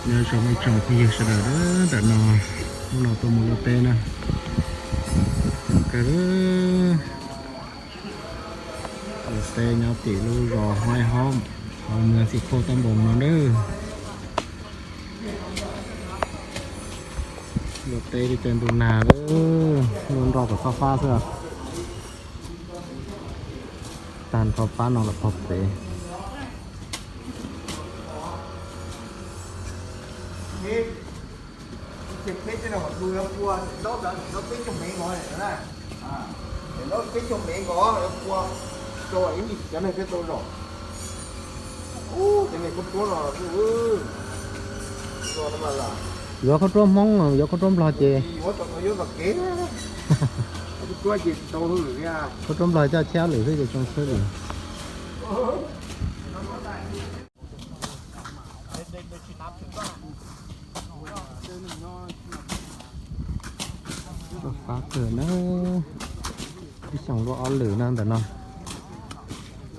Nyob zoo ib tsoom phooj ywg sawv daws, ntawm no hnub no tuaj mus luaj teb na. Zoo kawg. Luaj teb nyob tim lub zos Huaib Hob, hauv Xi Khoj Tab Npoos no na. Luaj teb li caij ntuj nag, luaj nroj kom xob fab xwb. Tag nrho pab no los pog pem. Yuav khaub ruab Hmoob, yuav khaub ruab Nplog ces, khaub ruab Nplog coj cheb lwm xwb ces tsoo tshwj li. Fab kawg na. Ib xyoos luaj ob lwm na ntawm no.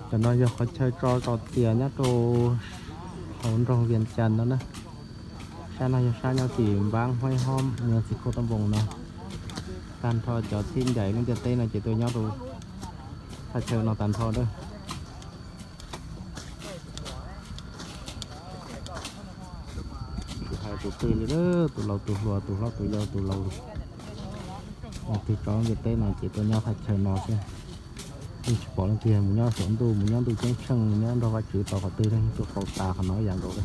Ntawm no yog qhov chaw tso zos tias nyob rau hauv nroog Vias Cas no na. Sab no yog sab nyob tim npab Huaib Hob, Xi Khoj Tab Npoos no. Tag nrho cov thib ncaim lub ntiaj teb no ces tuaj nyob rau thaj chaw no tag nrho na. Tsis hais tus twg li, tus laus tus hluas, tus hlob tus yau, tus laus, leej twg tso ntiaj teb no ces tuaj nyob thaj chaw no xwb. Yeej tsis pom leej twg mus nyob saum ntuj, mus nyob ntuj ceeb tsheej, mus nyob nrog Vajtswv tau qhov twg, yeej tuaj tau tas qhov no ib yam nkaus li.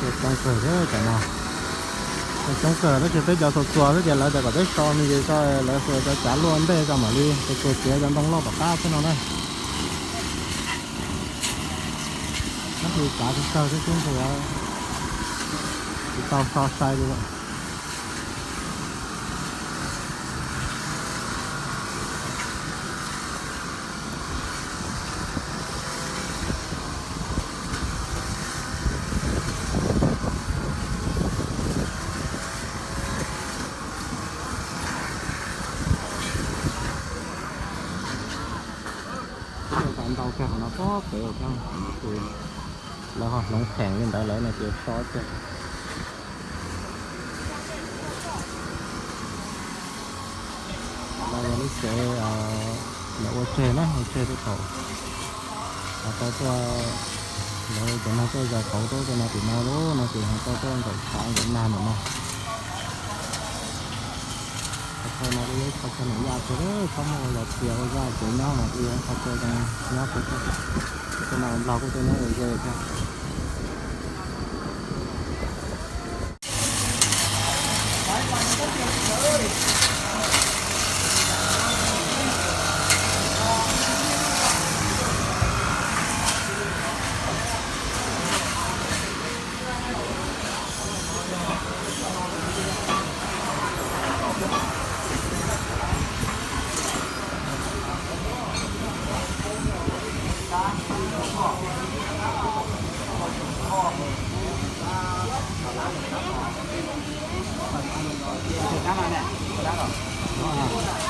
Coob kawg thiab cov no. Coob kawg tab sis peb cov xuas txuas xwb ces lawv tias kom peb so me ntsis ko, lawv xuas cov cav luaj ntej ko mam li xuas xuas txiav cov ntoo loj tom qab xwb no na. Tab sis cav kawg kawg thiab xwb ntshe tsis tau so sai li lawm. Ntau kawg qhov no pob pem, lawv ho hloov kheem li ntawd lawm no ces so kawg. No yog lub tsev lawv ua tseg na, ua tseg tej thaum tau tuaj, lawv cov neeg tuaj zaws qauv tuaj tuaj no tim no lauj, no ces ho tau tuaj nkaum tshav nkaum nag ntawm no. Qhov chaw no kuj yog ib qhov chaw nws yaj kawg, txhob muaj los txias ua zaj tsev nyob mas kuj yog ib qhov chaw zoo nyob kawg thiab. Cov no Nplog kuj tuaj nyob ua ze thiab.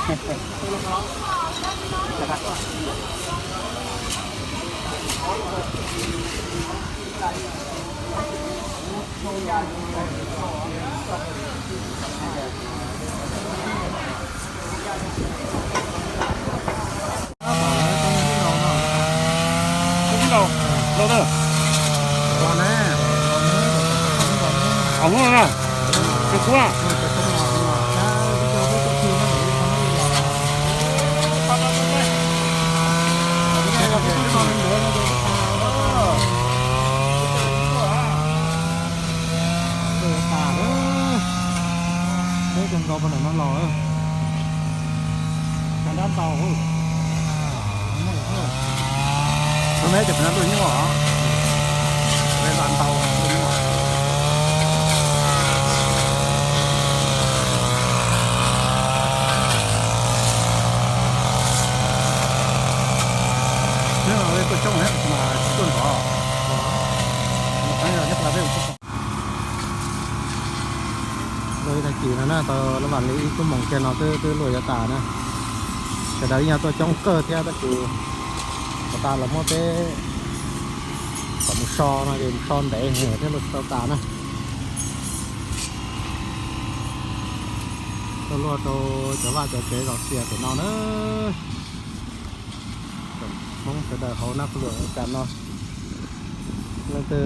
Peb cov nkaus pem no los, cov dab ntau. Lub neb ces pem no tuaj nyuaj os, peb dab ntau tuaj nyuaj. Neb tuaj coob mas tsis tuaj nrov, luaj ib tag kis no na, tau lab vam li ib xuab moos kiag no twb twb luaj yuav tas na. Sawv daws ib nyuag tuaj coob kawg thiab tab sis Tas los muab peb kom mus so no ces mus so ntev thiaj li tau tas na. Tuaj luaj rau cov vaj cov tsev zos xias pem no na. Hmoob sawv daws hauv nab phu luam cas no, leej twg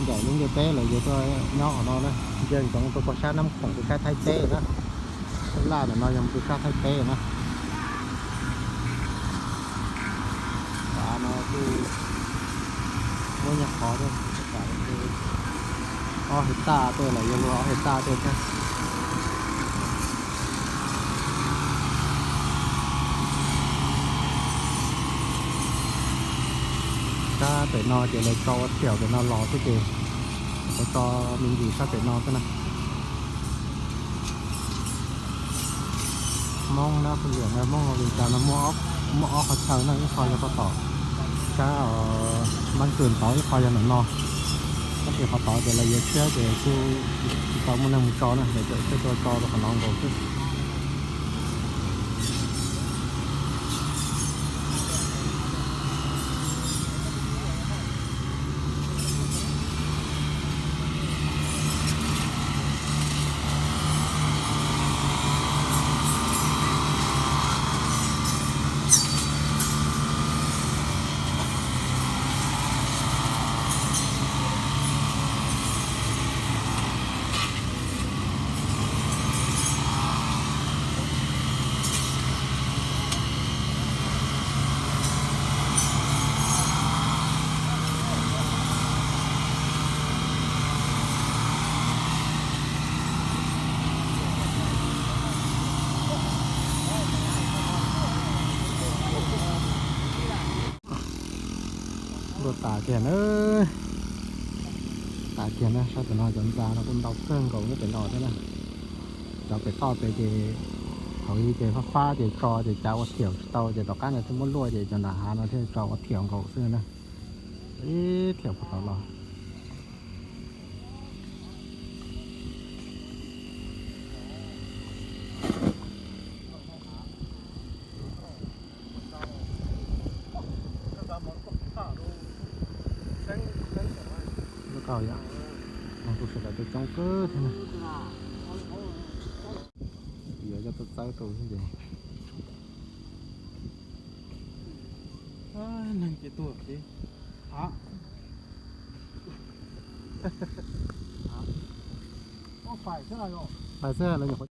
ncaim lub ntiaj teb lawm yog tuaj nyob hauv no na. Ntsia ntsoov rau pog sab Nab Khoom rau sab Thaib teb na. Laj ntawm no yog mus rau sab Thaib teb na. Av no kuj muab nyuag qhov thiab, ob hais taj tej los yog luag ob hais taj tej thiab. Sab pem no ces lawv tso ua thiaum pem no los xwb ces lawv tso me ntsis sab pem no xwb na. Hmoob na, pheej liam na, Hmoob Los Vis Cas no muaj ob qhov chaw na, ib qho yog pem tom sab Npab Kws tod, ib qho yog ntawm no. Tab sis qhov tod ces lawv yuav tshiab ces kuj tsis tau muaj neeg mus tso na, lawv tseem tshiab tso rau qhov no nkaus xwb. Luaj tas kiag na, tas kiag na, sab pem no cov ntxa no kuj ntau kawg nkaus nyob pem no thiab na. Cov pem toj pem ces thaum ub ces fab fab ces tso ces cav ua thiaum tsis tau ces tom qab no thiaj muab luaj ces cov nram hav no thiaj tso ua thiaum nkaus xwb na. Ib thiaum puag tod los. Lub qau yom, tus sawv daws coob coob kawg thiab na. Yuav coj tuaj txawb rau ces neeg ces tuag ces. Pais xwb, lawv nyuam qhuav